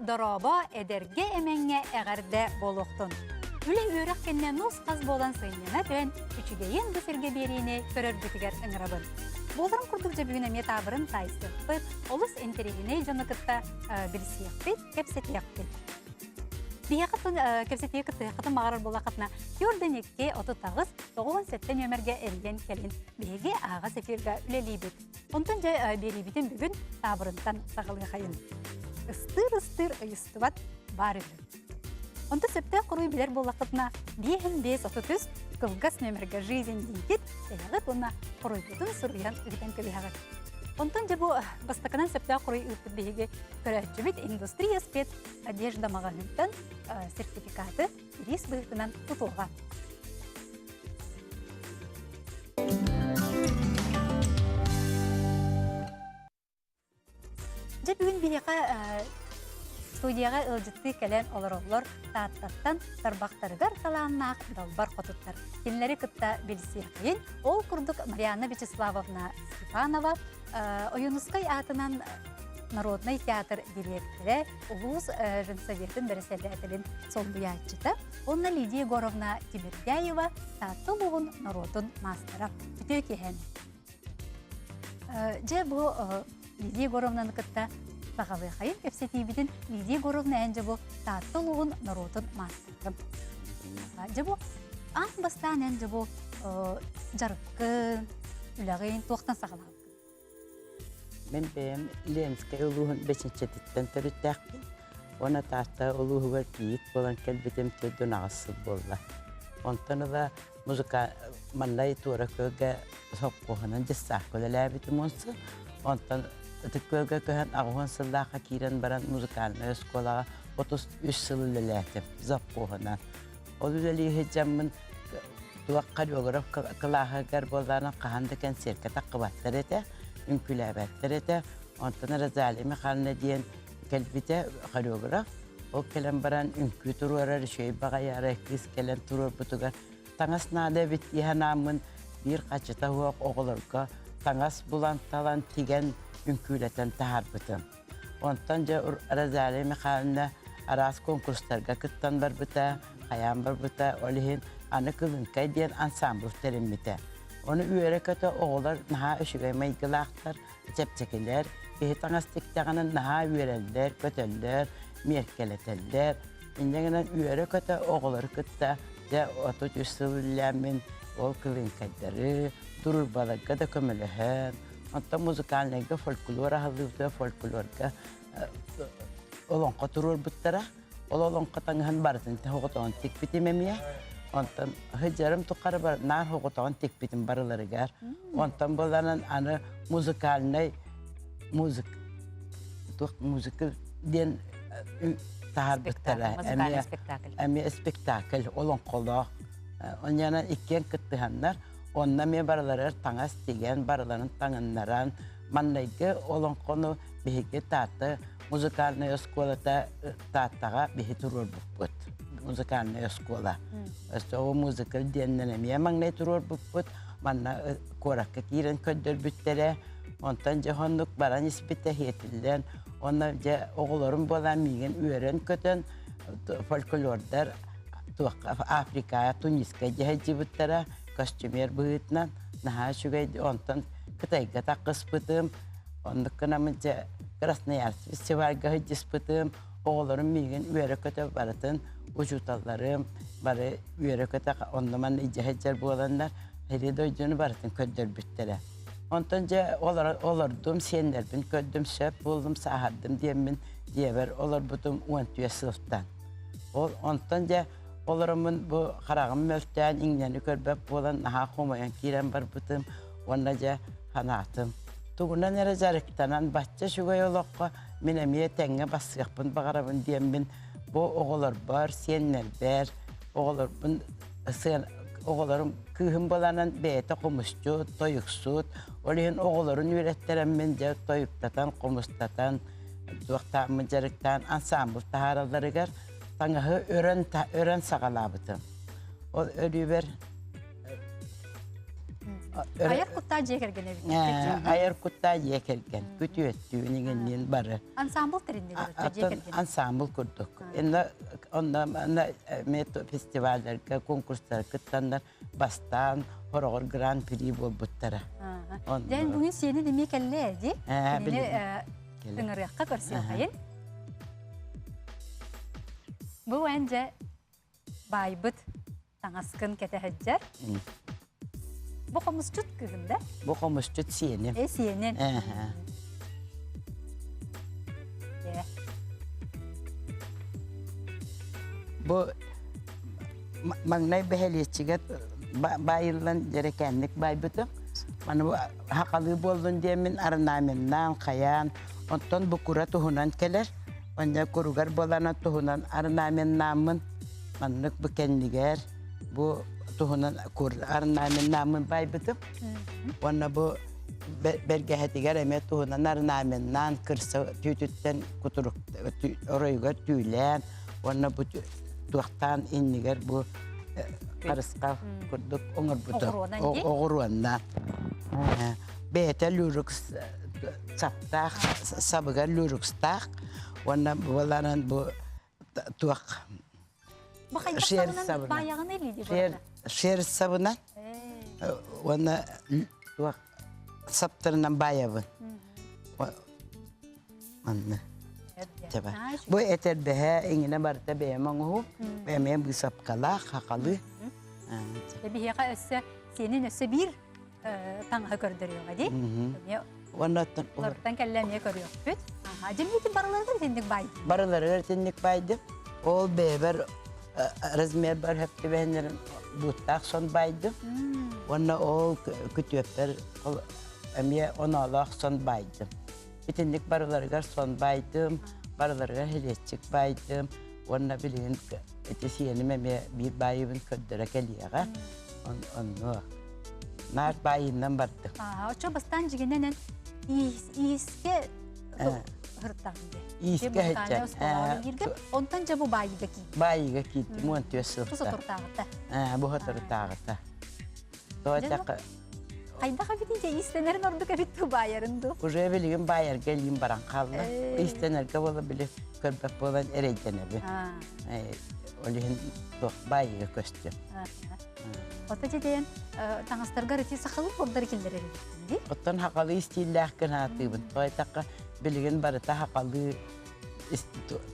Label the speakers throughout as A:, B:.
A: Дорообо, эдэргэ эмэҥҥэ эҕэрдэ буолуохтун! Үлэ үөрэх кэннэ нус-хас буолан сынньана түһэн, үчүгэйин бу сиргэ биэриини көрөргүтүгэр ыҥырабын. Буоларын курдук дьэ бүгүн эмиэ таабырын таайсыахпыт, олус интэриэһинэй дьону кытта билсиэхпит, кэпсэтиэхпит. Биһиэхэ кэпсэтии кыттыһыаххытын баҕарар буоллаххытына, түөртэн икки, 38, 97 нүөмэргэ эрийэн кэлин. Биһиги аһаҕас эфиргэ үлэлиибит. Онтон дьэ биэриибитин бүгүн таабырынтан саҕалыахайын. Ыстыыр-ыстыыр ыйыстыбат баар үһү. Онтон сөптөөх хоруй билэр буоллаххытына, 5 5 33 кылгас нүөмэргэ «Жизнь» диигит, эһэҕит уонна хоруйгутун суруйан ыытан кэбиһэҕит. Онтон дьэ бу бастакынан сөптөөх хоруй ыыппыт биһиги көрөөччүбүт Индустрия спец одежда маҕаһыынтан сертификаты бириис быһыытынан тутуоҕа. Дьэ бүгүн биһиэхэ студияҕа ыалдьыттыы кэлэн олороллор Тааттаттан тарбахтарыгар талааннаах далбар хотуттар. Кинилэри кытта билсиэххин. Ол курдук Марианна Вячеславовна Степанова Ойуунускай аатынан народнай театр дириэктэрэ, улуус женсоветын бэрэссэдээтэлин солбуйааччыта уонна Лидия Егоровна Тимирдяева Таатта улууһун норуотун маастара. Үтүө киэһэн. Дьэ бу Лидия Егоровнаны кытта саҕалыахайын кэпсэтиибитин Лидия Егоровна эн дьэ бу Таатта улууһун норуотун маастара. Дьэ бу аан бастаан эн дьэ бу дьарыккын, үлэҕин туохтан саҕалаабыккын?
B: Мин бэйэм Ленскэй улууһун Бэчинчэтиттэн төрүттээхпин. Уонна Таатта улууһугар кийиит буолан кэлбитим 48 сыл буолла. Онтон ыла музыка маннай туора күөлгэ сопхуоһунан дьыссаакка үлэлээбитим 10 сыл. Онтон Ытык Күөлгэ көһөн 80 сыллаахха киирэн баран музыкальнай оскуолаҕа 33 сыл үлэлээтим завхоһунан. Ол үлэлии сылдьаммын туох хореограф кылааһыгар буоллаҕына хаһан да кэнсиэркэ таххыбаттар этэ, үҥкүүлээбэттэр этэ. Онтон Розалия Михайловна диэн кэлбитэ хореограф. Ол кэлэн баран үҥкүү туруорар үчүгэй баҕайы арай кыыс кэлэн туруорбутугар таҥас наада эбит дии санааммын биир хачыта суох оҕолорго таҥас булан талан тигэн үҥкүүлэтэн таһаарбытым. Онтон дьэ Розалия Михайловна араас конкурстарга кыттан барбыта, хайаан барбыта, ол иһин аны Кылыҥкай диэн ансамбль тэриммитэ. Ону үөрэ-көтө оҕолор наһаа үчүгэй майгылаахтар, чэпчэкилэр, киһи таҥас тиктэҕинэ наһаа үөрэллэр, көтөллөр, миэркэлэтэллэр. Инньэ гынан үөрэ-көтө оҕолору кытта дьэ 33 сыл үлэлээммин ол кылыҥкайдары, дружбаларга да көмөлөһөн, Онтон музыкальнайга фольклор аһыллыбыта, фольклорга олоҥхо туруорбуттара. Ол олоҥхо таҥаһын барытын хоҕотоҕун тикпитим эмиэ. Онтон сылдьарым тухары наар хоҕотоҕун тикпитим барыларыгар. Онтон буланан аны музыкальнай музык туох музыка диэн таһаарбыттара.
A: Музыкальный спектакль.
B: Эмиэ спектакль олоҥхолоох. Онньанан иккиэн кыттыһаннар Онно эмиэ барыларыгар таҥас тигэн, барыларын таҥыннаран, маннайгы олоҥхону биһиги Таатта музыкальнай оскуолата Тааттаҕа биһи туруорбуппут. Музыкальнай оскуола. Өссө ол музыка диэннэн эмиэ маҥнай туруорбуппут. Манна куоракка киирэн көрдөрбүттэрэ. Онтон дьэ оннук баран испитэ иһитиллэн, онно дьэ оҕолорум буолан миигин үөрэн-көтөн фольклордар туохха Африкаҕа Туниска дьаһайдьыбыттара костюмер быһыытынан наһаа үчүгэй онтон Кытайга таххыспытым оннук гынаммын дьэ Красноярск фестивальга сылдьыспытым оҕолорум миигин үөрэ-көтө барытын учууталларым бары үөрэ-көтө онно-манна илдьэ сылдьар буоланнар сири дойдуну барытын көрдөрбүттэрэ онтон дьэ олордум сиэннэрбин көрдүм сөп буоллум сааһырдым диэммин дьиэбэр олорбутум 14 сылтан Ол онтон дьэ олороммун бу хараҕым мөлтөөн иҥнэни көрбөт буолан наһаа хомойон киирэн барбытым уонна дьэ санаатым. Тугунан эрэ дьарыктанан бачча үчүгэй олоххо мин эмиэ тэҥҥэ бассыахпын баҕарабын диэммин бу оҕолорбор, сиэннэрбэр, оҕолорбун сыан оҕолорум кыыһым буоланан бэйэтэ хомусчут, тойуксут, ол иһин оҕолорун үөрэттэрэммин дьэ тойуктатан, хомустатан туохтааммын дьарыктаан ансаамбыл таһааралларыгар таҥаһы өрөн өрөн саҕалаабытым. Ол өрүүбэр.
A: Айар куттаа дьиэ кэргэн эбит.
B: Айар куттаа дьиэ кэргэн. Күтүөттүүн иҥинниин бары.
A: Ансамбл тэриннилэр дьиэ кэргэн.
B: Ансамбл курдук. Онно эмиэ фестивалларга, конкурстарга кыттаннар бастаан хороҕор гран-при буолбуттара.
A: Дьэн бүгүн сиэнин эмиэ кэллэ дии. Кинини ыҥырыахха көрсүөххэйин. Бу эн дьэ баайбыт таҥаскын кэтэһэджэр. Бу хомусчут кыһын да?
B: Бу хомусчут сиэним.
A: Э, сиэнин.
B: Бу маҥнай бэһэлиэччигэ баайыллан дьэрэкээнник байбытым. Маны хахалыы буоллун диэммин орнаменнаан, хайаан, онтон бу кура туһунан кэлэр. Онно куругар буолан туһунан орнаменнааммын маннык бу кэннигэр бу туһунан кур орнаменнааммын байбытым. Уонна бу бэргэһэтигэр эмиэ туһунан орнаменнаан кырса түүтүттэн кутурук оройугар түүлээн уонна бу туохтаан иннигэр бу харысхал курдук оҥорбута оҕуруонна бэйэтэ люрукс саптаах сабыгар люрукстаах уонна буоланан бу туох
A: шер сабынан
B: шер сабынан уонна туох саптарынан баайабын Манна. Таба. Бу этэрбэһэ иҥинэ барыта бэйэм оҥоһу, эмиэ быысапкалаах, хахалы.
A: Биһиэхэ өссө сиэнин өссө биир таҥаһы көрдөрүөҕэ дии. Эмиэ
B: Уонна оттон
A: уларыттан кэллэ эмиэ көрүөхпүт. Аха, дьиммитин барыларыгар итинник баай.
B: Барыларыгар итинник байдым. Ол бэйэбэр размер бар хөптүбэһиннэрин бууттаах сон байдым. Уонна ол күтүөппэр эмиэ оноолоох сон байдым. Итинник барыларыгар сон баайдым, барыларыгар хилиэччик баайдым уонна билигин ити сиэним эмиэ биир баайыбын көрдөрө кэлиэҕэ. Онно наар баайынан бардым.
A: Оччо бастаан дьигинэнэн иискэ һыртаҕын дии.
B: Иискэ һыттан.
A: Онтон дьэ бу баайыга киирдим.
B: Баайыга киирдим, 14 сылта.
A: Бу соторутааҕыта.
B: Бу соторутааҕыта. Тоҕо
A: Хайдах эбитий дьэ иистэнэрин ордук эбит дуу баайарын дуу?
B: Уже билигин баайарга илиим баран хаалла. Иистэнэргэ буола били көрбөт буолан эрэйдэнэбин. Ол иһин туох баайыга көстүм.
A: Ото дьэ таҥастаргар ити сахалыы ордор киллэрэр эбиттин дии?
B: Оттон хахалыы истииллээх гынаатыыбын. Тоҕо билигин барыта хахалыы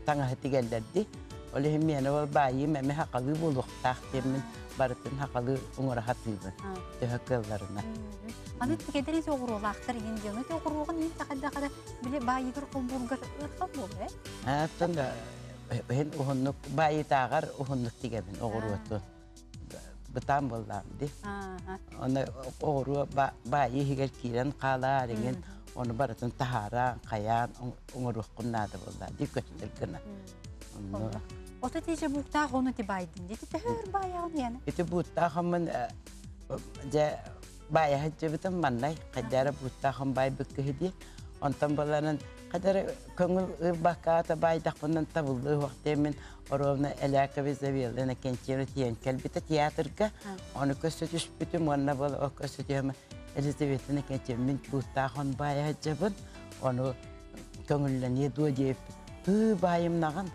B: таҥаһы тигэллэр дии. Ол иһин миэнэ ол баайыым эмэ хахалыы буолуохтаах диэммин барытын хахалыы оҥоро сатыыбын төһө кыалларына.
A: Аны тикэдэр ити оҕуруолаахтар иһин диэн ити оҕуруоҕун иһин тахайдахара били баайыгар холбуургар ыархан буолуо э?
B: Оттон иһин уһуннук баайытааҕар уһуннук тигэбин оҕуруотун. Бытаан буоллаам ди. Оны оҕуруо баайы иһигэр киирэн хаалаар иҥин ону барытын таһааран, хайаан оҥоруоххун наада буолла ди көстөр гына.
A: Онно Ото тиже бууктаах ону ти байдын дии. Төһөр баайаҕын яны?
B: Ити бууттаахыммын дьэ баайа сылдьыбытым маннай хайдара бууттаахым баайбыт киһи дии. Онтон баланан хайдара көҥүл ылбакка баайдахпынан табыллыы уох диэммин оруобуна Элякова Изабелла Иннокентьевна тиийэн кэлбитэ театрга. Ону көстө түспүтүм уонна буола көстө түһэм Елизавета Иннокентьевна мин бууттаах он баайа сылдьабын. Ону көҥүллэниэ дуо диэбиппит. Тыы баайымнаҕын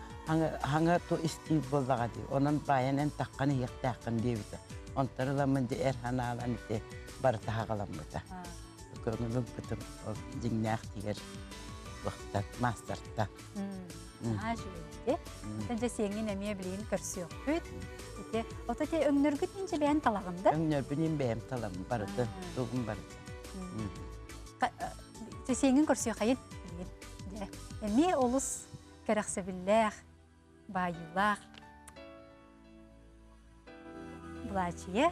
B: хаҥа ту истиил буоллаҕа дии. Онон баайан эн таххан иһиэхтээххин диэбитэ. Онтон ыламмын дии эр ханаалан ити барыта хаҕаламмыта. Көҥүл ылбытым ол дьиҥнээх тигэр туохтан маастартан.
A: Наһаа үчүгэй. Оттон дьэ сиэҥҥин эмиэ билигин көрсүөхпүт. Ити ото ти өҥнөргүт инче бэйэн талаҕын да?
B: Өҥнөрбүн ин бэйэм талам барытын, тугум барытын.
A: Сиэҥҥин көрсүөххэйин билигин. Дьэ, эмиэ олус кэрэхсэбиллээх, баайыылаах былаачыйа.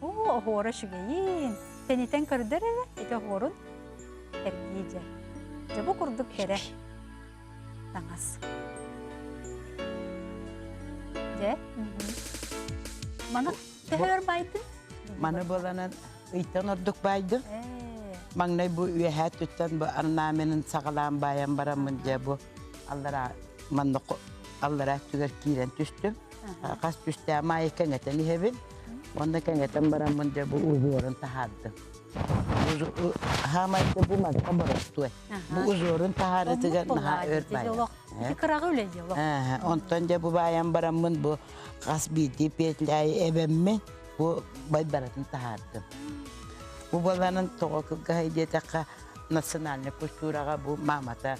A: Оо, оһуора үчүгэйин. Тэнитэн көрдөр эрэ, ити оһуорун эргии дьэ. Дьэ бу курдук кэрэ таҥас. Дьэ, маны төһөр байдын?
B: Маны буоланан ыйтан ордук байдым. Маҥнай бу үөһээ өттүттэн бу орнаменын саҕалаан баайан бараммын дьэ бу аллараа манна аллараа өттүгэр киирэн түстүм. Хас түстээх маайы кэҥэтэн иһэбин. Онно кэҥэтэн бараммын дьэ бу узорун таһаардым. Хаамай бу манна боростуой. Бу узорун таһаарытыгар наһаа өр баайар.
A: Кыраҕы үлэ олох.
B: Онтон дьэ бу баайан бараммын бу хас биирдии петляйы эбэммин бу байбаратын таһаардым. Бу баланын тоҕо кылгаһай диэтэххэ национальнай культураҕа бу маамата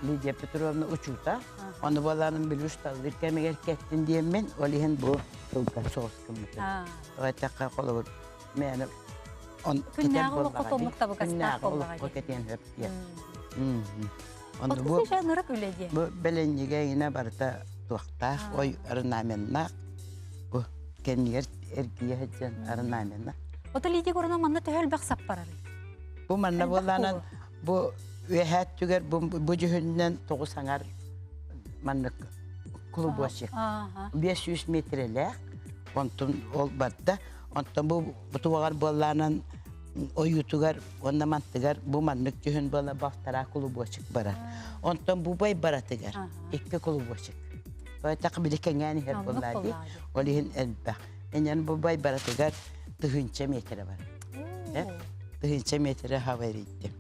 B: Лидия Петровна учуута. Ону баланым билүү шталлыыр кэмигэр кэттин диэммин, ол иһин бу тылга соҕус гыммытым. Тоҕо эттэххэ, холобур, мээнэ он
A: Күннээҕи олоххо тоннук табыгастаах
B: Күннээҕи олоххо кэтиэн сөп диэн.
A: Ону бу ынырык үлэ диэн.
B: Бу бэлэнньигэ иҥинэ барыта туохтаах, ой орнаменнаах. Бу кэннигэр эргийэ сылдьан орнаменна.
A: Ото Лидия Егоровна манна төһө элбэх сап барарый?
B: Бу манна буоллаанан бу үөһээ өттүгэр бу, бу дьүһүнүнэн тоҕус аҥар маннык клубочек. 500 метрэлээх. Онтон ол барда. Онтон бу бутугаҕар буоллаанан ойуутугар уонна мантыгар бу маннык дьүһүн буола балтараа клубочек барар. Онтон бу бай баратыгар икки клубочек. Байтак били кэҥээн иһэр буоллаа дии. Ол иһин элбэх. Энен бу бай баратыгар тыһыынча метрэ бар. Тыһыынча метрэ хаба эрийдим.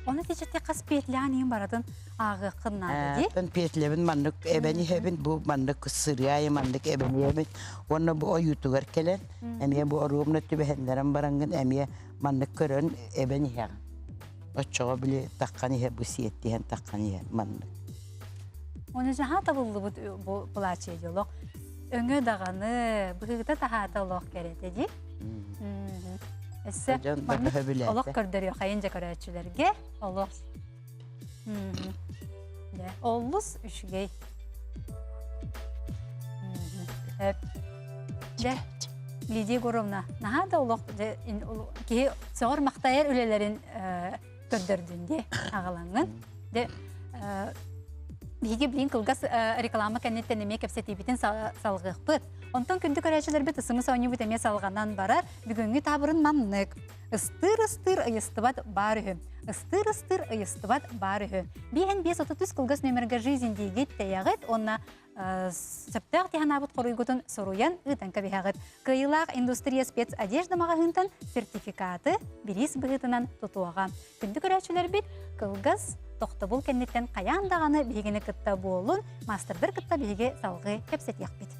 A: Оны течете хас петлян иин баратын ааҕыаххын наада дии.
B: Тан петлебин маннык эбэн иһэбин, бу маннык сырыайы маннык эбэн иһэбин. Уонна бу ойуутугар кэлэн, эмиэ бу оруобуна түбэһэннэрэн бараҥҥын эмиэ маннык көрөн эбэн иһэҕин. Оччоҕо били таххан иһэ бу сиэттиһэн таххан иһэ маннык.
A: Оны жаһаа табыллыбыт бу плаче олох өҥө даҕаны быһыыта таһаата олох кэрэтэ дии. Өссө олох көрдөрүөхайын дьэ көрөөччүлэргэ олох олус үчүгэй. Дьэ, Лидия Егоровна, наһаа да олох киһи сөҕөр махтайар үлэлэрин көрдөрдүн дии аҕалаҥҥын. Дьэ, биһиги билин кылгас реклама кэнниттэн эмиэ кэпсэтиибитин салҕыахпыт. Онтон күндү көрөөччүлэрбит ысымыс оонньуубут эмиэ салҕанан барар. Бүгүҥҥү таабырын маннык. Ыстыыр-ыстыыр ыйыстыбат баар үһү. Ыстыыр-ыстыыр ыйыстыбат баар үһү. Биэһэн 5 33 кылгас нүөмэргэ жизнь диигит тэйэҕит уонна сөптөөх тиһанаабыт хоруйгутун суруйан ыытан кэбиһэҕит. Кыайыылаах индустрия спецодежда маҕаһыынтан сертификаты бириис быһыытынан тутуоҕа. Күндү көрөөччүлэрбит, кылгас тохтобул кэнниттэн хайаан даҕаны биһигини кытта буолун, маастардар кытта биһиги салҕыы кэпсэтиэхпит.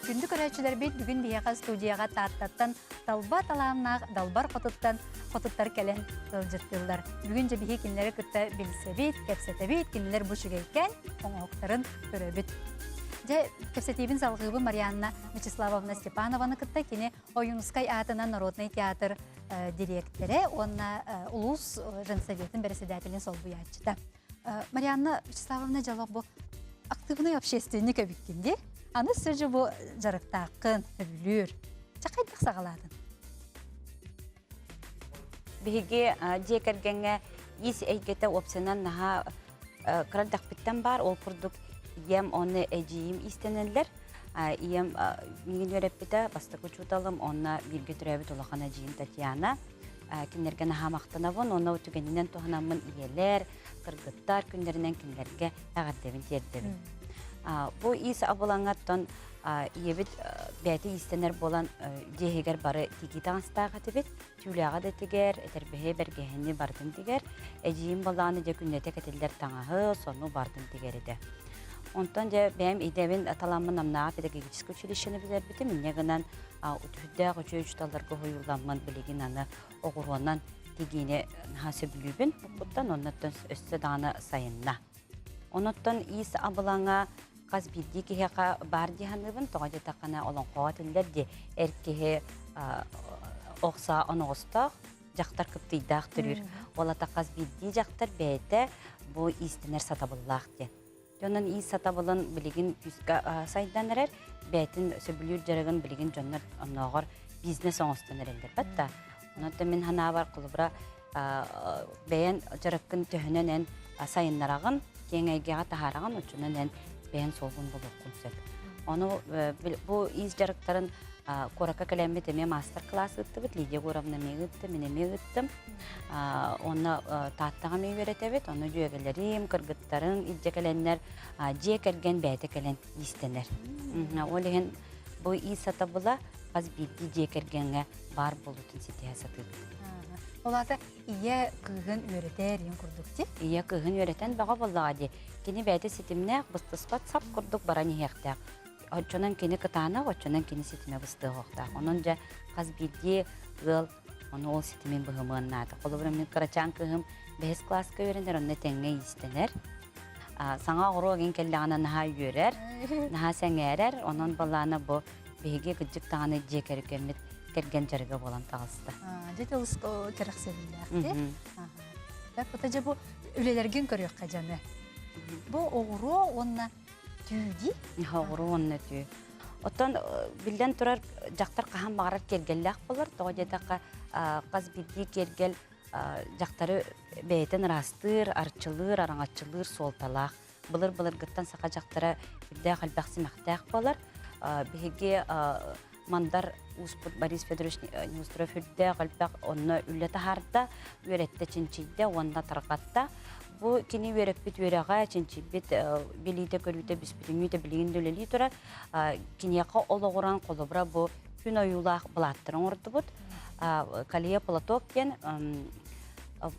A: Күндү көрөөччүлэрбит бүгүн биһиэхэ студияҕа Тааттаттан талба талааннаах далбар хотуттан хотуттар кэлэн ыалдьыттыыллар. Бүгүн дьэ биһи кинилэри кытта билсэбит, кэпсэтэбит, кинилэр бу үчүгэйкээн оҥоһуктарын көрөбүт. Дьэ, кэпсэтиибин салҕыыбын Марианна Вячеславовна Степанованы кытта кини Ойуунускай аатынан народнай театр дириэктэрэ уонна улуус женсоветын бэрэссэдээтэлин солбуйааччыта. Марианна Вячеславовна дьолох бу активный общественник эбиккин дии. Аны сөдьү бу дьарыктааххын, өбүлүүр. Ча хайдах саҕалаатын?
C: Биһиги дьиэ кэргэҥҥэ ис эйгэтэ уопсайынан наһаа кыра эрдэхпиттэн баар. Ол курдук ийэм уонна эдьиийим иистэнэллэр. Ийэм миигин үөрэппитэ, бастакы учууталым, уонна бииргэ төрөөбүт улахан эдьиийим Татьяна. Кинилэргэ наһаа махтанабын уонна түгэнинэн туһанаммын ийэлэр, кыргыттар күннэринэн кинилэргэ эҕэрдэбин тиэрдэбин. Бу иис абылаҥаттан ийэбит бэйэтэ иистэнэр буолан дьиэ иһигэр бары тигии таҥастаах этибит. Түүлээҕи да тигэр, этэрбэһи, бэргэһэни барытын тигэр. Эдьиийим балааны дьэ күннэтэ кэтиллэр таҥаһы, сону барытын тигэр этэ. Онтон дьэ бэйэм идэбин таламмын Намнааҕы педагогическай училищены бүтэрбитим. Инньэ гынан үтүрдээх үчүгэй учууталларга уһуйулламмын билигин аны оҕуруонан тигиини наһаа сөбүлүүбүн. Буккуттан оннуттан өссө даҕаны сайынна. Онуттан иис абылаҥа хас биирдии киһиэхэ баар дии саныыбын. Тоҕо диэтэххинэ олоҥхоҕо этиллэр дии эр киһи ох саа оноҕостоох, дьахтар кыптыйдаах төрүүр. Ол ата хас биирдии дьахтар бэйэтэ бу иистэнэр сатабыллаах диэн. Дьонун иис сатабылын билигин күүскэ сайдан эрэр, бэйэтин сөбүлүүр дьарыгын билигин дьоннор оннооҕор бизнес оҥостон эрэллэр бат да. Онон мин санаабар холобура бэйэн дьарыккын төһөнөн эн сайыннараҕын, киэҥ эйгэҕэ таһаараҕын, оччонон эн бэйэн суолгун булуоххун сөп. Ону бу иис дьарыктарын куоракка кэлэммит эмиэ маастар-кылаас ыыттыбыт. Лидия Егоровна эмиэ ыытта, мин эмиэ ыыттым. Онно Тааттаҕа эмиэ үөрэтэбит. Ону дьүөгэлэрим, кыргыттарым илдьэ кэлэннэр дьиэ кэргэн бэйэтэ кэлэн иистэнэр. Ол иһин бу иис сатабыла хас биирдии дьиэ кэргэҥҥэ баар буолуутун ситиһэ сатыыбыт.
A: Ол аата ийэ кыыһын үөрэтэр диэн курдук дии.
C: Ийэ кыыһын үөрэтэн бөҕө буоллаҕа дии. Кини бэйэтэ ситимнээх, быстыспат сап курдук баран иһиэхтээх. Оччонон кини кытаанах, оччонон кини ситимэ быстыахтаах. Онон дьэ хас биирдии ыал ону ол ситимин быһымыан наада. Холобура мин кырачаан кыыһым бэһис кылааска үөрэнэр, онно тэҥҥэ иистэнэр. Саҥа оҕуруо игин кэллэҕинэ наһаа үөрэр, наһаа сэҥээрэр. Онон балаана бу биһиги кырдьык даҕаны дьиэ кэргэммит кэргэн дьарыга буолан таҕыста.
A: Дьэ олус кэрэхсэбиллээх дии. Так, дьэ бу үлэлэргин көрүөххэ дьаны. Бу оҕуруо уонна түү дии?
C: Оҕуруо уонна түү. Оттон биллэн турар дьахтар хаһан баҕарар киэргэллээх буолар. Тоҕо диэтэххэ хас биирдии киэргэл дьахтары бэйэтин ыраастыыр, арчылыыр, араҥаччылыыр суолталаах. Былыр-былыргыттан саха дьахтара үрдээх элбэх симэхтээх буолар. Биһиги Мандар ууспут Борис Федорович Неустроев үрдээх элбэх онно үлэ таһаарда, үөрэттэ, чинчийдэ уонна тарҕатта. Бу кини үөрэппит үөрэҕэ, чинчийбит билиитэ-көрүүтэ бүспүтүннүүтэ билигин да үлэлии турар. Киниэхэ олоҕуран холобура бу күн ойуулаах былааттары оҥордубут. Калия платок диэн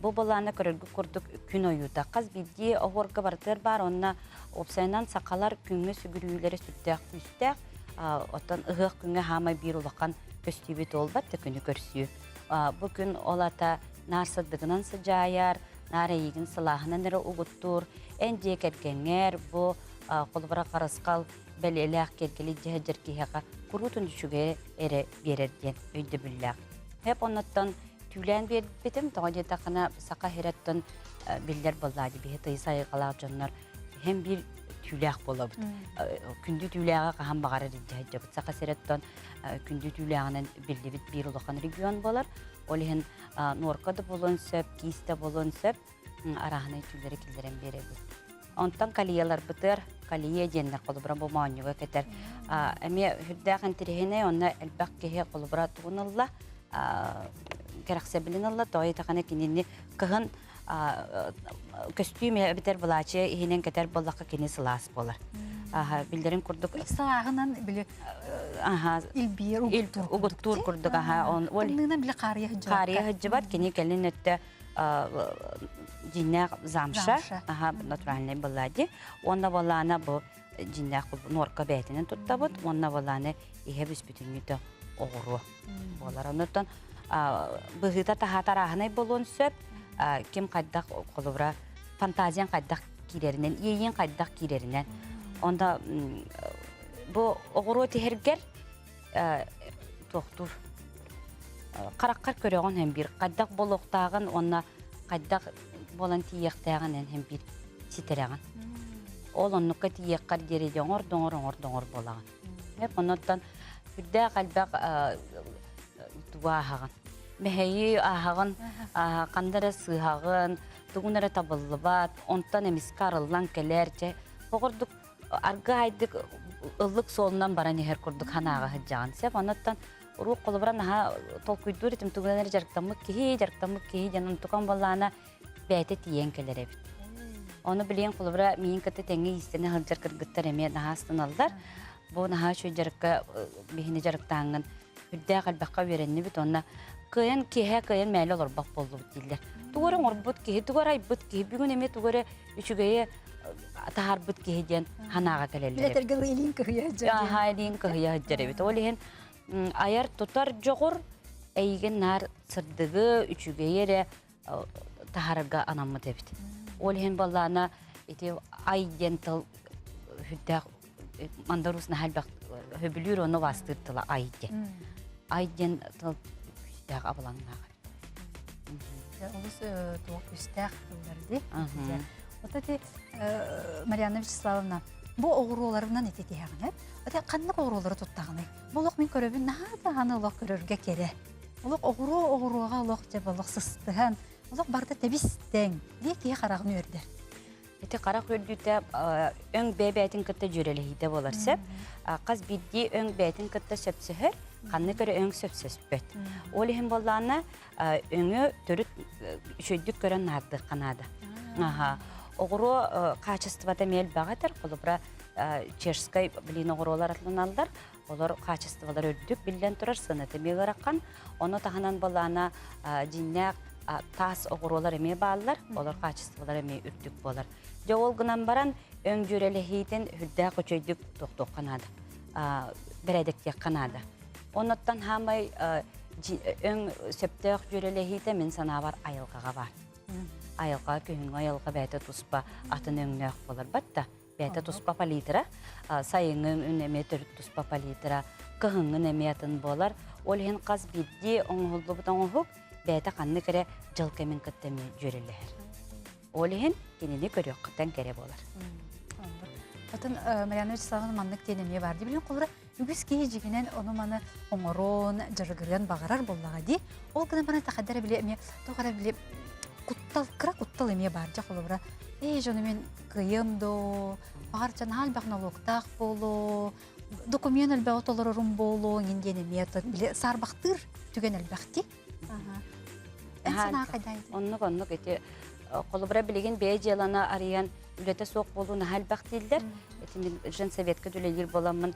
C: бу былааны көрөргүт курдук күн ойуута. Хас биирдии оһуорга барытыгар баар, онно уопсайынан сахалар күҥҥэ сүгүрүйүүлэрэ сүрдээх күүстээх. Оттон ыһыах күҥҥэ хаамай биир улахан көстүүбүт буолбат да күнү көрсүү. Бу күн ол ата наар сырдыгынан сыдьаайар, наар эйигин сылааһынан эрэ угуттуур, эн дьиэ кэргэҥҥэр бу холобура харысхал бэлиэлээх киэргэли дьиһэдьэр киһиэхэ куруутун үчүгэйи эрэ биэрэр диэн өйдөбүллээх. Хэп оннуттан түүлээн биэрбитим, тоҕо диэтэххинэ саха иһирэттэн биллэр буоллаа дии биһи тыйыс айылҕалаах дьоннор һэм биир түүлээх буолабыт. Күндү түүлээҕи хаһан баҕарар илдьэ сылдьабыт. Саха сирэттэн күндү түүлээҕинэн биллибит биир улахан регион буолар. Ол иһин нуорка да буолуон сөп, киис да буолуон сөп арааһынай түүлэри киллэрэн биэрэбит. Онтон калияларбытыгар калия диэннэр холобура бу моонньуга кэтэр. Эмиэ үрдээх интириэһинэй, онно элбэх киһи холобура тугун ылла, кэрэхсэбилин ылла, тоҕо диэтэххинэ кинини кыһын көстүүм эбэтэр былаачыйа иһинэн кэтэр буоллахха кини сылаас буолар. Биллэрин курдук
A: сааһынан били илбиер
C: угуттуур курдук аха он
A: тымныынан били хаарыйа сылдьыбат
C: хаарыйа сылдьыбат кини кэлин өттө дьиннээх замша аха натуральный былаади уонна балаана бу дьиннээх нуорка бээтинэн туттабыт уонна балааны иһэ бүспүтүннүүтэ оҕуруо буолар оннуттан быһыыта таһаата арааһынай буолуон сөп ким хайдах холобура фантазиян хайдах киирэринэн иэйиин хайдах киирэринэн онно бу оҕуруо тиһэргэр туохтуур хараххар көрөҕүн һэн биир хайдах буолуохтааҕын уонна хайдах буолан тиийиэхтээҕин эн һэн биир ситэрэҕин ол оннукка тиийиэххэр диэри дьоҥор доҥор оҥор доҥор буолаҕын оннуттан сүрдээх элбэх тугу ааһаҕын мэһэйи ааһаҕын ханна эрэ сыыһаҕын тугун эрэ табыллыбат онтон эмискэ арыллан кэлэр чэ оҕордук аргыайдык ыллык суолунан баран иһэр курдук санааҕа сылдьаҕын сөп онуттан уруок холобура наһаа толкуйдуур этим тугунан эрэ дьарыктаммыт киһи дьарыктаммыт киһи диэн онтукам буоллаҕына бэйэтэ тиийэн кэлэр эбит ону билигин холобура миигин кытта тэҥҥэ иистэнэ сылдьар кыргыттар эмиэ наһаа астыналлар бу наһаа үчүгэй дьарыкка биһини дьарыктааҥҥын үрдээх элбэххэ үөрэннибит уонна кыайан киэһэ кыайан мээлэ олорбот буоллубут дииллэр тугу эрэ оҥорбут киһи тугу эрэ айбыт киһи бүгүн эмиэ тугу эрэ үчүгэйи таһаарбыт киһи диэн санааҕа кэлэллэр.
A: Билэтэргэ илиин кыһыйа сылдьар.
C: Аха, илиин кыһыйа сылдьар эбит. Ол иһин айар тутар дьоҕур эйигин наар сырдыгы, үчүгэйи эрэ таһаарарга анаммыт эбит. Ол иһин баллаана ити ай диэн тыл сүрдээх мандарус наһаа элбэх хөбүлүүр ону ваастыыр тыла ай диэн. Ай диэн тыл күүстээх абылаҥнаах
A: Олус туох күүстээх тыллар дии. Вот эти Марианна Вячеславовна, бу оҕуруоларынан ити тиһэҕинэ, ати ханнык оҕуруолары туттаҕыный? Бу олох мин көрөбүн наһаа даҕаны олох көрөргө кэрэ. Олох оҕуруо оҕуруоҕа олох дьэ олох сыстыһан, олох барыта тэбис тэҥ дии киһи хараҕын үөрдэр.
C: Ити харах үөрдүүтэ өҥ бэйэ-бэйэтин кытта дьүөрэлэһиитэ буолар сөп. Хас биирдии өҥ бэйэтин кытта сөпсөһөр, ханнык эрэ өҥ сөпсөспөт. Ол иһин буоллаҕына, өҥү төрүт үчүгэйдик көрөн наардыахха наада. Аха. Оҕуруо хаачыстыбата эмиэ элбэҕи этэр. Холобура, чешскай блин оҕуруолар атланаллар. Олор хаачыстыбалара үрдүк биллэн турар, сыаната эмиэ ыарахан. Ону таһынан былаана дьиҥнээх таас оҕуруолар эмиэ бааллар, олор хаачыстыбалара эмиэ үрдүк буолар. Дьэ ол гынан баран өҥ дьүөрэлэһиитин үрдээх үчүгэйдик тохтуохха наада, бэрээдэктиэххэ наада. Оннуттан хаамай өҥ сөптөөх дьүөрэлэһиитэ мин санаабар айылҕаҕа баар. Айылҕа күһүҥҥү айылҕа бэйэтэ туспа атын өҥнөөх буолар батта. Бэйэтэ туспа палитра, сайыҥҥы өҥ эмиэ төрүт туспа палитра, кыһыҥҥын эмиэ атын буолар. Ол иһин хас биирдии оҥоһуллубут оҥоһук бэйэтэ ханнык эрэ дьыл кэмин кытта эмиэ дьүөрэлэһэр. Ол иһин кинини көрүөххүттэн кэрэ буолар.
A: Отон Марьяна Вячеславовна маннык диэн эмиэ баар дии. Билин холобура үгүс киһи дьигинэн ону-маны оҥорон, дьарыгырыан баҕарар буоллаҕа дии. Ол гынан баран тахадара били эмиэ тоҕо эрэ били куттал, кыра куттал эмиэ баар дьэ холобура ээ дьону мин кыайыам доо, баҕар дьон наһаа элбэх нолуоктаах буолуо, документ элбэҕи толорорум буолуо иҥин диэн эмиэ били саарбахтыыр түгэн элбэх дии. Эн санаа хайдаа
C: Оннук оннук ити холобура билигин бэйэ дьыаланы арыйан үлэтэ суох буолуу наһаа элбэх дииллэр. Итини женсоветка үлэлиир буоламмын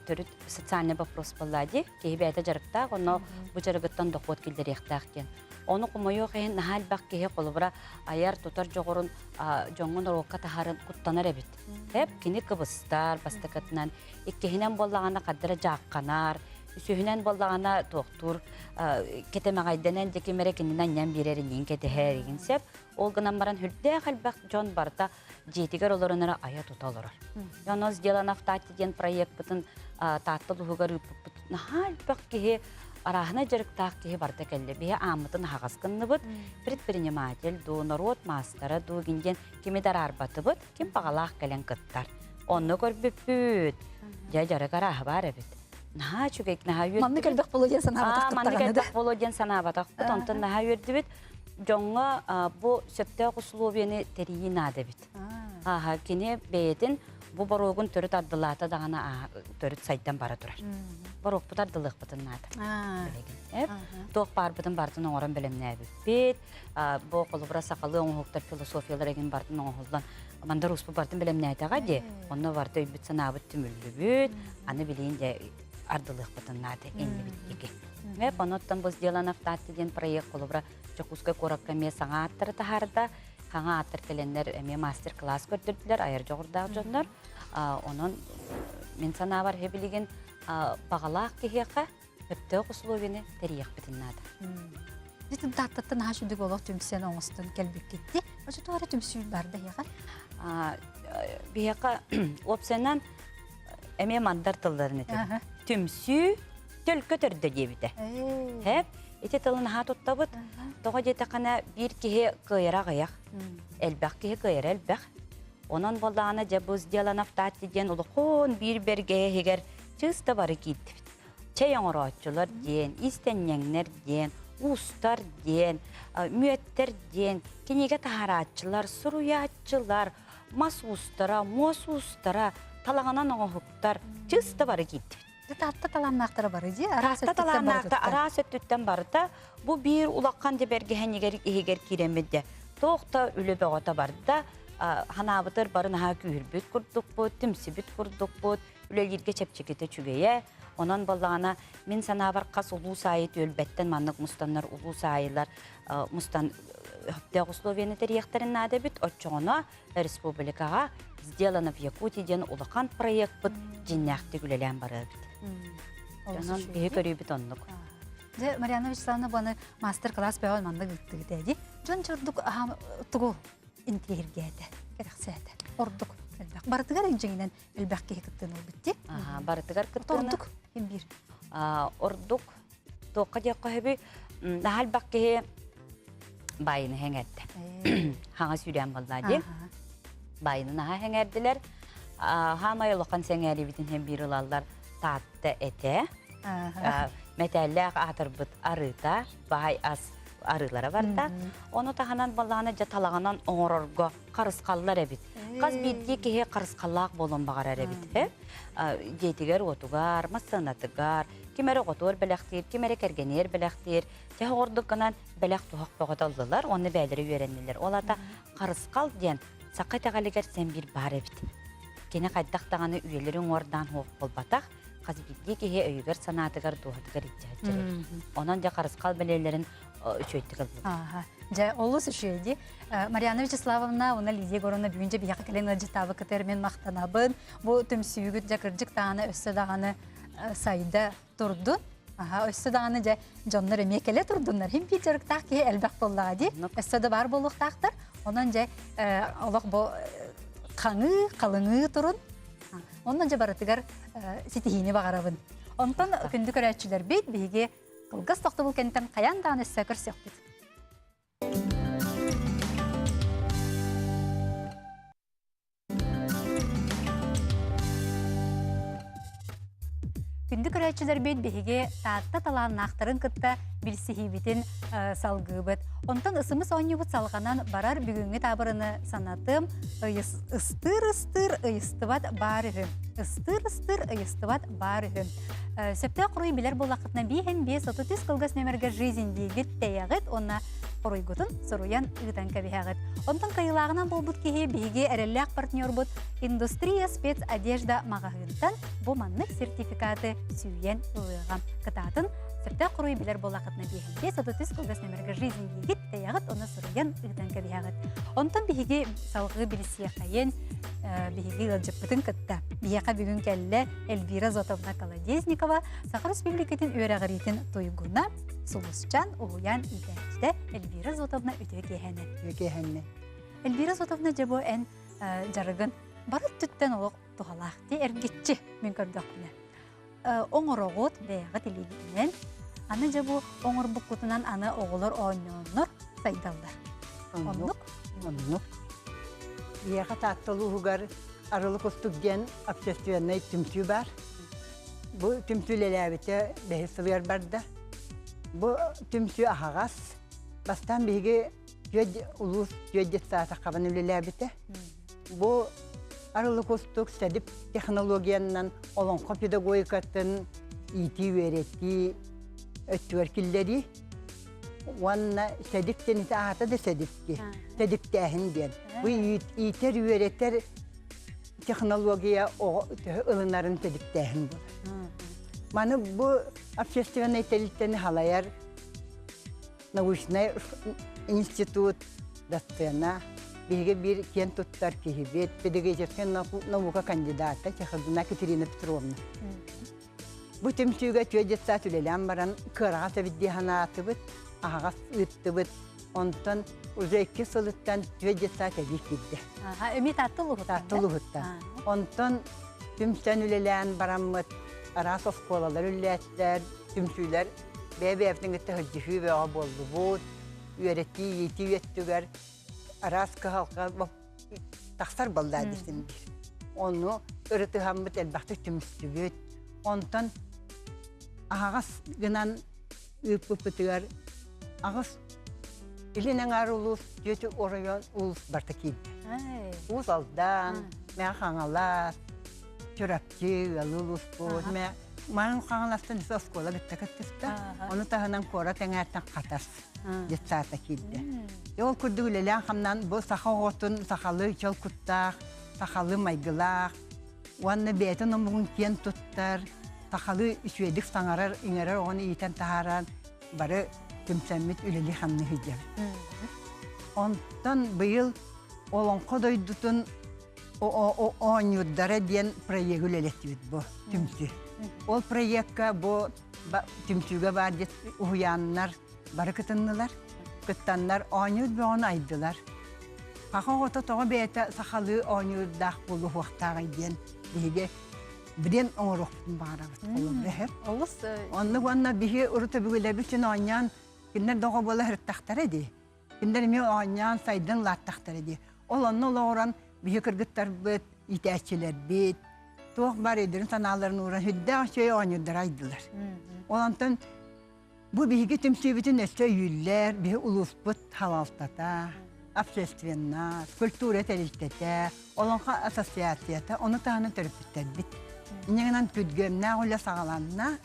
C: төрүт социальный вопрос буолла дии. Киһи бэйэтэ дьарыктаах, онно бу дьарыгыттан дохуот киллэриэхтээх диэн. Ону хомойуох иһин наһаа элбэх киһи холобура айар, тутар дьоҕурун дьоҥҥо норуокка таһарын куттанар эбит. Эп кини кыбыстар бастакытынан, иккиһинэн буоллаҕына хардара дьаахханар, үсүһүнэн буоллаҕына туохтуур кэтэмэҕэйдэнэн дьэ ким эрэ кинини анньан биэрэр иниин кэтэһэр игин сөп. Ол гынан баран сүрдээх элбэх дьон барыта дьиэтигэр олорон эрэ айа-тута олорор. Онон «Сделано в Татте» диэн проекпытын Таатта улууһугар ыыппыппыт. Наһаа элбэх киһи, арааһынай дьарыктаах киһи барыта кэллэ. Биһи ааммытын аһаҕас гынныбыт. Предприниматель дуу, норуот маастара дуу гин диэн кими да араарбатыбыт. Ким баҕалаах кэлэн кыттар. Онно көрбүппүт. Дьэ, дьарык арааһа баар эбит. Наһаа үчүгэй, наһаа үөрдүбүт.
A: Маннык элбэх буолуо диэн санаабатахпыт
C: Маннык элбэх буолуо диэн санаабатахпыт. Онтон наһаа үөрдүбүт. Дьоҥҥо бу сөптөөх условияны тэрийии наада эбит. Ааһа, кини бэйэтин бу боруогун төрүт ардылаата даҕаны төрүт сайдан бара турар. Боруокпут ардылыахпытын наада. Билигин. Туох баарбытын барытын оҥорон бэлэмнээбиппит. Бу холобура сахалыы оҥоһуктар философиялар эгин барытын оҥоһуллан мандар успут барытын бэлэмнээтэҕэ дии. Онно барыта өйбүт-санаабыт түмүллүбүт. Аны билигин дьэ ардылыахпытын наада иннибит диэки. Эп онуттан бу «Сделано в Татте» диэн проект холобура Дьокуускай куоракка эмиэ саҥа ааттары таһаарда. Хаҥа ааттар кэлэннэр эмиэ мастер-класс көрдөрдүлэр айар дьоҕурдаах дьоннор. Онон мин санаабар иһи билигин баҕалаах киһиэхэ сөптөөх условияны тэрийиэхпитин наада.
A: Дитин Тааттаттан наһаа үчүгэй олох түмсэн оҥостон кэлбиккитти. Оччотугар эрэ түмсүү бар да эһиэхэ?
C: Биһиэхэ уопсайынан эмиэ мандар тылларын этэр. Түмсүү төлкө төрдө диэбитэ. Хэп, ити тылын наһаа туттабыт. Тоҕо диэтэххинэ биир киһи кыайара аҕыйах, элбэх киһи кыайара элбэх. Онон буоллаҕына дьэ бу сделано в Татте диэн улахан биир бэргэһэ иһигэр чыста бары киирдибит. Чэй оҥорооччулар диэн, иистэнньэҥнэр диэн, уустар диэн, мүөттэр диэн, кинигэ таһаарааччылар, суруйааччылар, мас уустара, муос уустара, талаҕынан оҥоһуктар чыста бары киирдибит.
A: Таатта талааннаахтара бары дии, араас
C: Таатта талааннаахта араас өттүттэн барыта бу биир улахан де бэргэһэнигэр иһигэр киирэммит де туох да үлэ бөҕөтө барда ханаабытыр бары наһаа күүһүрбүт курдукпут, түмсүбүт курдукпут, үлэлииргэ чэпчэкитэ үчүгэйэ. Онон буоллаҕына мин санаабар хас улуус аайы түөлбэттэн маннык мустаннар улуус аайылар мустан сөптөөх условияны тэрийиэхтэрин наада эбит. Оччоҕуна республикаҕа «Сделано в Якутии» диэн улахан проекпыт дьиннээхтик үлэлээн барыа эбит. Онон биһи көрүүбүт оннук.
A: Дьэ, Марьяна Вячеславовна бу аны мастер-класс бөҕө маннык ыыттыгыт ээ дии. Дьон чордук тугу интиэһиргээтэ, кэрэхсээтэ. Ордук элбэх. Барытыгар дьиҥинэн элбэх киһи кыттыыны ылбыт дии.
C: Барытыгар кыттыыны.
A: Ордук ким биир.
C: Ордук туохха диэххэ сөбүй наһаа элбэх киһи баайыны сэҥээрдэ. Хаҥа сүүрээн буолла дии. Баайыны наһаа сэҥээрдилэр. Хаамай улахан сэҥээрибитин иһин биир ылаллар Таатта этэ. Мэтээллээх аатырбыт арыыта, баай ас. арыылара барда. Ону таһынан балааны дьэ талаҕынан оҥорорго харысхаллар эбит. Хас биирдии киһи харысхаллаах буолуон баҕарар эбит. Дьиэтигэр-уотугар, массыынатыгар, ким эрэ оҕотугар бэлэхтиир, ким эрэ кэргэнигэр бэлэхтиир. Чэ оҕордук гынан бэлэх туһах бөҕөтө ыллылар уонна бэйэлэрэ үөрэннилэр. Ол аата харысхал диэн саха итэҕэлигэр син биир баар эбит. Кини хайдах даҕаны үйэлэри уҥуордаан суох буолбатах, хас биирдии киһи өйүгэр-санаатыгар, дууһатыгар илдьэ сылдьар эбит. Онон дьэ харысхал бэлиэлэрин үчүгэйдик ыллыбыт.
A: Ааха. Дьэ, олус үчүгэй дии. Марьяна Вячеславовна уонна Лидия Егоровна бүгүн дьэ биһиэхэ кэлэн ыалдьыттаабыккытыгар мин махтанабын. Бу түмсүүгүт дьэ кырдьык даҕаны өссө даҕаны сайда турдун. Аха, өссө даҕаны дьэ дьоннор эмиэ кэлэ турдуннар. Хим биир дьарыктаах киһи элбэх буоллаҕа дии. Өссө да баар буолуохтаахтар. Онон дьэ олох бу хаҥыы, халыҥыы турун. Онон дьэ барытыгар ситиһиини баҕарабын. Онтон күндү көрөөччүлэрбит биһиги кылгас тохтобул кэнниттэн хайаан даҕаны өссө көрсүөхпүт. Күндү көрөөччүлэрбит биһиги Таатта талааннаахтарын кытта билсиһиибитин салгыыбыт. Онтон ысымыс оонньуубут салҕанан барар бүгүҥҥү таабырыны санатым. Ыстыыр-ыстыыр ыйыстыбат баар үһү. Ыстыыр-ыстыыр ыйыстыбат баар үһү. Сөптөөх хоруй билэр буоллаххытына бииһин 533 кылгас нүөмэргэ жизнь диигит тэйэҕит уонна хоруйгутун суруйан ыытан кэбиһэҕит. Онтон кыайыылааҕынан буолбут киһи биһиги эрэллээх партнербут Индустрия спецодежда маҕаһыынтан бу маннык сертификаты сүүйэн ылыаҕа. Кытаатын сөптөөх хоруй билэр буоллаххытына биэһинтиэ 33 кылгас нөмергэ жизнь диигит тэйэҕит уонна суруйан ыытан кэбиһэҕит. Онтон биһиги салҕыы билсиэхэйин биһиги ыалдьыппытын кытта биһиэхэ бүгүн кэллэ Эльвира Зотовна Колодезникова Саха Республикатын үөрэҕириитин туйгуна Сулусчан уһуйаан иитээччитэ Эльвира Зотовна үтүө киэһэни.
D: Үтүө киэһэни.
A: Эльвира Зотовна дьэ бу эн дьарыгын бары өттүттэн олох туһалаах дии эргиччи мин көрдөхпүнэ. Оҥороҕут бэйэҕит илиигитинэн аны дьэ бу оҥорбуккутунан аны оҕолор оонньооннор сайдаллар.
D: Оннук. Оннук. Биһиэхэ Таатта улууһугар Арылы Кустук диэн общественнай түмсүү баар. Бу түмсүү үлэлээбитэ бэһис сылыгар барда. Бу түмсүү аһаҕас. Бастаан биһиги түөрт улуус түөрт детсаата хабан үлэлээбитэ. Бу Арылы Кустук сэдип технологиянан олоҥхо педагогикатын иитии-үөрэтии өттүгэр киллэрии уонна сэдип диэн аата да сэдипти, сэдиптээһин диэн. Бу иитэр-үөрэтэр технология оҕо төһө ылынарын сэдиптээһин буолар. Маны бу общественнай тэрилтэни халайар научнай институт доцена, биһиги биир киэн туттар киһибит, педагогическай наука кандидата Чеховна Екатерина Петровна. Бу түмсүүгэ түөрт детсад үлэлээн баран кыараҕас эбит дии санаатыбыт, аһаҕас ыыттыбыт. Онтон уже икки сылыттан түөрт детсад эбии киирдэ.
A: Эмиэ Таатта улууһуттан?
D: Таатта улууһуттан. Онтон түмсэн үлэлээн бараммыт араас оскуолалар үлэлээтилэр, түмсүүлэр бэйэ-бэйэбитин кытта сылдьыһыы бөҕө буоллубут. Үөрэтии, иитии өттүгэр араас кыһалҕа тахсар буолла десем биир. Ону ырытыһаммыт элбэхтик түмүстүбүт. Онтон аһаҕас гынан ыыппыппытыгар аҕыс илин эҥээр улуус, түөтү оройуон улуус барыта киирдэ. Уус Алдан, Мэҥэ Хаҥалас, Чурапчы, ыалы улууспут, Мэҥэ Хаҥаластан оскуола кытта кыттыста. Ону таһынан куорат эҥээртэн Хатас. детсаата киирдэ. Ол курдук үлэлээн-хамнаан бу саха оҕотун сахалыы чөл куттаах, сахалыы майгылаах уонна бэйэтин омугун киэн туттар, сахалыы үчүгэйдик саҥарар, иҥэрэр оҕону иитэн таһааран бары түмсэммит үлэлии-хамныы сылдьабыт. Онтон быйыл Олоҥхо дойдутун оонньуурдара диэн проегы үлэлэттибит бу түмсүү. Ол проекка бу түмсүүгэ баар уһуйааннар бары кытыннылар. Кыттаннар оонньуур бөҕөнү айдылар. Саха оҕото тоҕо бэйэтэ сахалыы оонньуурдаах буолуохтааҕый диэн биһиги бренд оҥоруохпутун баҕарабыт.
A: Олус
D: Оннук уонна биһи урут өбүгэлэрбит için оонньоон кинилэр доҕо буола сырыттахтара дии. Кинилэр эмиэ оонньоон сайдан улааттахтара дии. Ол онно олоҕуран биһи кыргыттарбыт, иитээччилэрбит туох баар өйдөрүн санааларын ууран сүрдээх үчүгэй оонньуурдары айдылар. Ол онтон. Бу биһиги түмсүүбүтүн өссө өйүүллэр, биһи улууспут салалтата, общественность, культура тэрилтэтэ, Олоҥхо ассоциацията, ону таһынан төрөппүттэрбит. Инньэ гынан күргүөмнээх үлэ саҕаланна,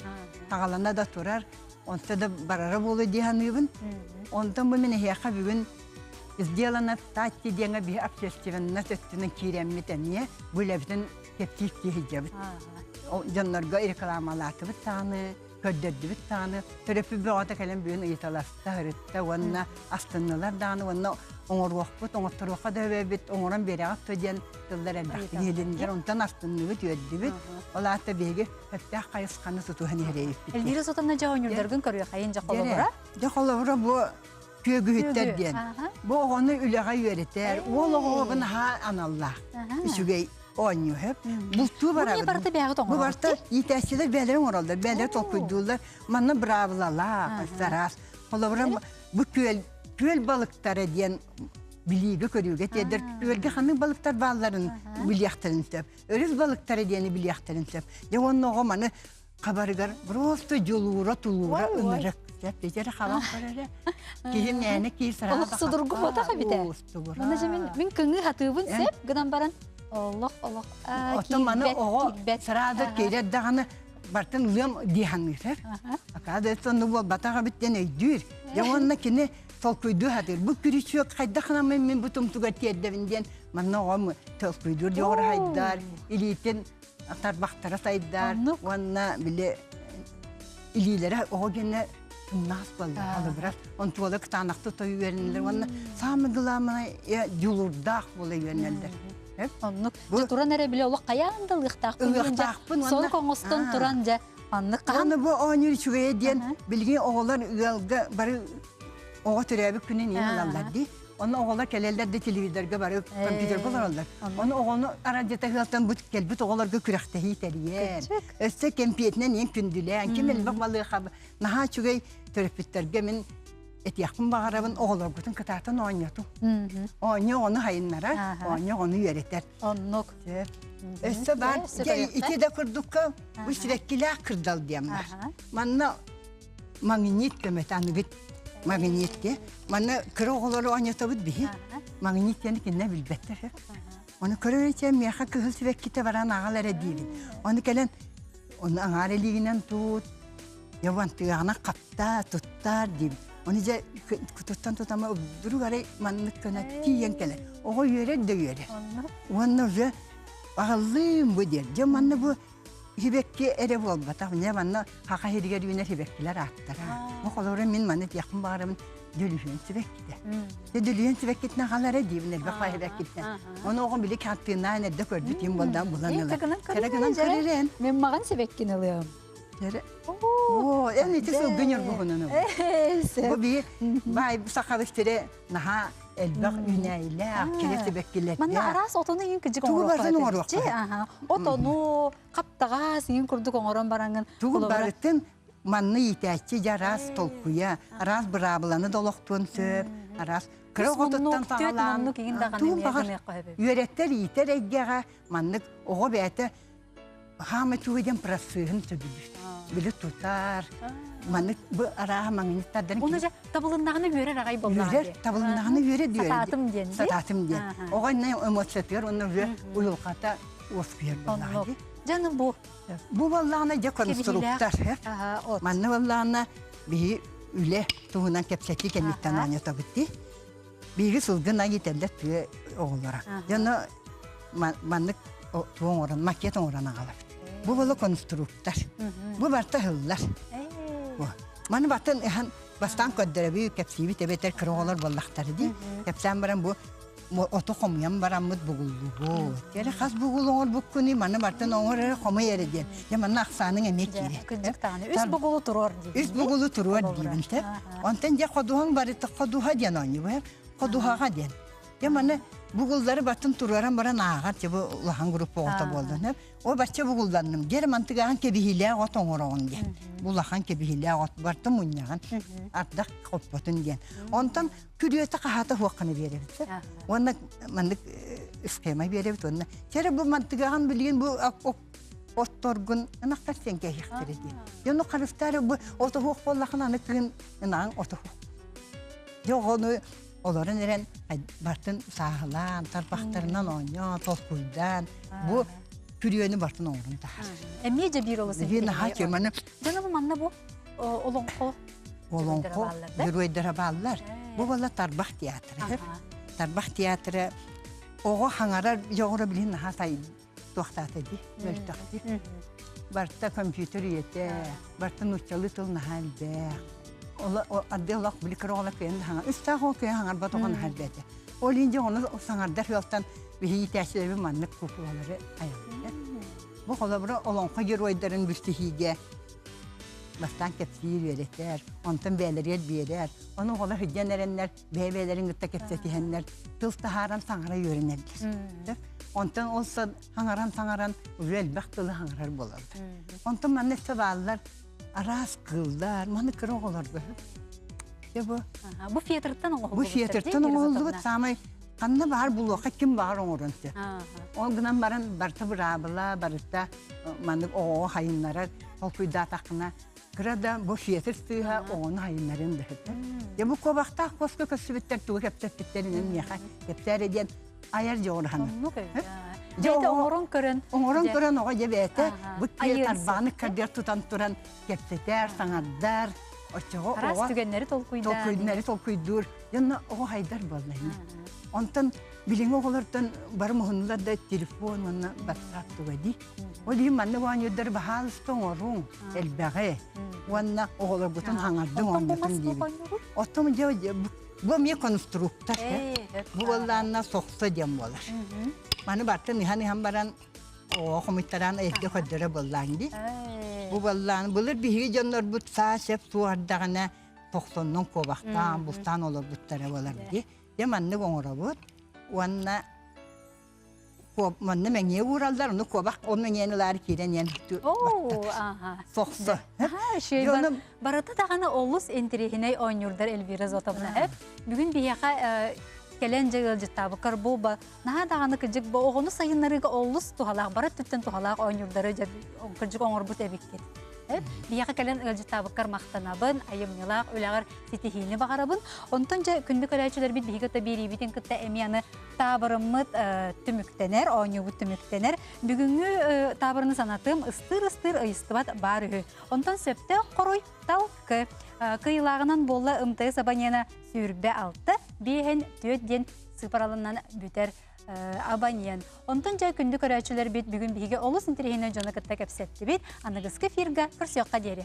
D: саҕалана да турар, онто да барара буолуо дии саныыбын. Онтон бу мин эһиэхэ бүгүн сделано стати диэҥэ биһи общественность өттүнэн киирэммит эмиэ бу үлэбитин кэпсиир киһи Дьоннорго рекламалаатыбыт даҕаны, көрдөрдүбүт даҕаны, төрөппүт бөҕөтө кэлэн бүгүн ыйыталаста, ырытта уонна астыннылар даҕаны уонна оҥоруохпут, оҥотторуохха да эбэбит, оҥорон биэрэҕит дуо диэн тыллар элбэхтик иһилиннилэр. Онтон астынныбыт, үөрдүбүт. Ол аата биһиги сөптөөх хайысханы тутуһан иһэрэйиппит.
A: Эльвира Сотовна дьэ оонньуурдаргын көрүөххэйин дьэ холобура.
D: Дьэ холобура бу күөгүһүттэр диэн. Бу оҕону үлэҕэ үөрэтэр, уол оҕоҕо наһаа аналлаах. Үчүгэй оонньуу сөп. Бултуу барабыт.
A: Бу барыта бэйэҕит
D: Бу барыта иитээччилэр бэйэлэрин оҥороллор, бэйэлэрэ толкуйдууллар. Манна быраабылалаах, араас. Холобура, бу күөл, күөл балыктара диэн билиигэ-көрүүгэ тиэрдэр. Күөлгэ ханнык балыктар баалларын билиэхтэрин сөп. Өрүс балыктара диэни билиэхтэрин сөп. Дьэ уонна оҕо маны хабарыгар просто дьулуура, тулуура ынырык. Дьэ хабан көрөрө. Киһи мээнэ киир сараата
A: Олох судургу ботах эбитэ. Маны же мин мин кыҥыы хатыыбын сеп гынан баран олох олох
D: Оттон маны оҕо сараада киирэр даҕаны бартын ылыам дии саныыр. Акаада онну буолбатах эбит диэн өйдүүр. Дьэ уонна кини толкуйдуу сатыыр. Бу күрүчүөк хайдах гынаммын мин бу тумтугар тиэрдэбин диэн манна оҕом толкуйдуур дьоҕура хайдар, илиитин тарбахтара сайдар уонна били илиилэрэ оҕо гэнэ тумнаас буолла халыбырас онтуола кытаанахты той үөрэнэллэр уонна саамай главное дьулуурдаах буола үөрэнэллэр
A: оннук дьэ туран эрэ били олох хайаан да ылыахтаахпын
D: ылыахтаахпын
A: солк оҥостон туран дьэ маннык хаһан
D: бу оонньуур үчүгэйэ диэн билигин оҕолор ыалга бары оҕо төрөөбүт күнүн иһин ылаллар дии Ону оҕолор кэлэллэр да телевизорга бары компьютерга олороллор. Ону оҕону арадьыта ыалтан бу кэлбит оҕолорго күрэхтэһии тэрийэн, өссө кэмпиэтинэн иэн күндүлээн, ким элбэх балыыха наһаа үчүгэй төрөппүттэргэ мин этиэхпин баҕарабын оҕолоргутун кытаатан оонньотуҥ. Оонньуу оҕону хайыннарар, оонньуу оҕону үөрэтэр.
A: Оннук.
D: Өссө баар ити да курдукка бу сибэккилээх кырдал диэн бар. Манна магнит көмөтө аныгыт магнит диye. Манна кыра оҕолору оонньотобут биһи. Магнит диэни кинилэр билбэттэр. Ону көрөр ичээн миэхэ кыһыл сибэккитэ баран аҕал эрэ диибин. Ону кэлэн ону аҥаар илиигинэн туут, яван тыаҕына хапта, туттаар диибин. Ону дьэ кутуттан тутама вдруг арай маннык көнө тиийэн кэлэр. Оҕо үөрэр да үөрэр. Уонна уже аҕаллыым бу диэн. Дьэ манна бу Сибэкки эрэ буолбатах. Мне манна хаха сиригэр үүнэр сибэккилэр ааттара. Бу холобура мин манна этиэхпин баҕарабын дөлүһүөн сибэккитэ. Дьэ дөлүһүөн сибэккитинэн хаалар эрэ диибин элбэх баай сибэккитинэн. Ону оҕом били хаттыынаан эрдэ көрбүт им буолдаан булан ылар. Кэрэ гынан көрөрен.
A: Мен маған сибэккини ылыам.
D: Оо, эн ити сылгы ньургуһунун ыл. Бу би баай сахабыт сире наһаа элбэх үүнээйилээх, кэрэ сибэккилэрдээх.
A: Манна араас отону иҥин кыдьык
D: Тугу барытын оҥоруохха.
A: Отону, хаптаҕас иҥин курдук оҥорон бараҥын.
D: Тугу барытын манна иитээччи дьэ араас толкуйа, араас быраабыланы да олохтуон сөп, араас кыра оҕотуттан саҕалаан тугун баҕар үөрэттэр иитэр эйгэҕэ маннык оҕо бэйэтэ хаама тугу диэн процеһын сөбүлүүр. Били тутар, маннык бу арааһа маҥньыттардан
A: Уну же табылыннаҕына үөрэр аҕай буоллаҕа
D: Үөрэр, табылыннаҕына үөрэр үөрэр.
A: Сатаатым диэн.
D: Сатаатым диэн. Оҕо иннэ эмоциятыгар уонна уже уйулҕата уоскуйар буоллаҕа дии.
A: Дьаны бу.
D: Бу буоллаҕына дьэ конструктор. Манна буоллаҕына биһи үлэ туһунан кэпсэтии кэнниттэн оонньотобут дии. Биһиги сылгын айы тэллэр тыа оҕолоро. Дьоно маннык туу оҥорон, макет оҥорон аҕалабыт. Бу боло конструктор. Бу барта ыһыллар. Маны батын ыһан бастаан көрдөрөбү, кэпсиибит эбэтэр кыра оҕолор буоллахтара дии. Кэпсээн баран бу оту хомуйан бараммыт бугуллубут. Эрэ хас бугул оҥорбуккуну маны бартан оҥор эрэ хомуй эрэ диэн. Дьэ манна ахсааныҥ эмиэ киирэр.
A: Кырдьык даҕаны. Үс бугулу туруор диибин.
D: Үс бугулу туруор диибин тэ. Онтон дьэ ходуһаҥ барыта ходуһа диэн оонньуу ходуһаҕа диэн. Дьэ маны бугуллары баттын туруоран баран ааҕар дьэ бу улахан группа оҕото буолла. О бачча бугулланным. Дьэ мантыгааһын кэбиһиилээх от оҥороҕун диэн. Бу улахан кэбиһиилээх от барыта мунньаҕын. Ардах хоппотун диэн. Онтон күрүөтэ хаһаата хуохханы биэрэбит. Уонна маннык схема биэрэбит уонна чэрэ бу мантыгааһын билигин бу. Отторгун ынахтар сиэн кээһиэхтэрэ диэн. Дьону харыстаары бу отоһуох буоллахына аны кыын ынаҕыҥ отоһуох. Дьэ оҕону олорон эрэн бартын сааһылаан, тарбахтарынан оонньоон, толкуйдаан бу күрүөнү бартын оҥорон таһаар.
A: Эмиэ дьэ биир олус
D: Биир наһаа тиэманы
A: Дьоно бу манна бу олоҥхо
D: Олоҥхо геройдара бааллар. Бу буолла Тарбах театра. Тарбах театра оҕо хаҥарар дьоҕура билин наһаа туохтаата дии, мөлтөх дии. Барыта компьютер үйэтэ, барыта нууччалыы тыл наһаа элбэх. Арды олох били кыра оҕолор кыайан да хаҥар, үстээх оҕо кыайан хаҥарбат оҕо наһаа элбээтэ. Ол иһин дьэ ону саҥардар ыалтан биһиги иитээччилэрбит маннык куукулалары айаллар. Бу холобура олоҥхо геройдарын билсиһиигэ бастаан кэпсиир үөрэтэр, онтон бэйэлэригэр биэрэр. Ону оҕолор сылдьан эрэннэр бэйэ-бэйэлэрин кытта кэпсэтиһэннэр тыл таһааран саҥара үөрэнэллэр. Онтон ол саҥаран-саҥаран уже элбэх тылы саҥарар буолаллар. Онтон манна өссө бааллар араас кыыллар, маны кыра оҕолорго. Дьэ бу
A: Бу фетртан оҥоһуллубут.
D: Бу фетртан оҥоһуллубут саамай ханна баар булуохха ким баар оҥорон сөп. Ол гынан баран барыта быраабыла, барыта маннык оҕоҕо хайыннарар толкуйдаатаххына Кыра да бу фетр сыыһа оҕону хайыннарын да сөп. Дьэ бу куобахтаах куоска көрсүбүттэр тугу кэпсэппиттэринэн миэхэ кэпсээрэ диэн айар дьоҕурһана.
A: Оннук эбит. Дьэ оҥорон көрөн.
D: Оҥорон көрөн оҕо дьэ бэйэтэ бу тарбааны кардиар тутан туран кэпсэтэр, саҥардар. Оччоҕо
A: Араас түгэннэри толкуйдаан.
D: Толкуйдары толкуйдуур. Дьонно оҕо хайдар буолла. Онтон билиҥҥи оҕолортон бары муһуннулар да телефон уонна ватсап туга дии. Ол иһин маннык оонньуурдары баһаалыста оҥоруҥ элбэҕи уонна оҕолоргутун хаҥардыҥ оонньотуҥ диибин. Оттон дьэ бу эмиэ конструктор. Бу буоллаанна сохсо диэн буолар. Маны бартын ыһан-ыһан баран оҕо хомуйтараан эргэ көрдөрө буоллаан дии. Бу буоллаан былыр биһиги дьоннорбут саа сөп суоһардаҕына тохсоннон куобахтаан, бултаан олорбуттара буолар дии. Дьэ маннык оҥоробут уонна манна мэҥиэ уураллар, ону куобах ол мэҥиэни ылаары киирэн иэн сохсо.
A: Барыта даҕаны олус интэриэһинэй оонньуурдар Эльвира Зотовна. Бүгүн биһиэхэ кэлэн дьэ ыалдьыттаабыккар бу наһаа даҕаны кырдьык бу оҕону сайыннарыыга олус туһалаах, бары өттүттэн туһалаах оонньуурдары кырдьык оҥорбут эбиккит. Биһиэхэ кэлэн ыалдьыттаабыккар махтанабын, айымньылаах үлэҕэр ситиһиини баҕарабын. Онтон дьэ күндү көрөөччүлэрбит биһиги кытта биэриибитин кытта эмиэ аны таабырыммыт түмүктэнэр, оонньуубут түмүктэнэр. Бүгүҥҥү таабырыны санатым ыстыыр-ыстыыр ыйыстыбат баар үһү. Онтон сөптөөх хоруй талкы. Кыйылааҕынан буолла МТС абонена 26 биэһин түөт диэн сыыпараланан бүтэр абонент. Онтон дьэ күндү көрөөччүлэрбит бүгүн биһиги олус интэриэһинэй дьону кытта кэпсэттибит. Аныгыскы эфирга көрсүөххэ диэри.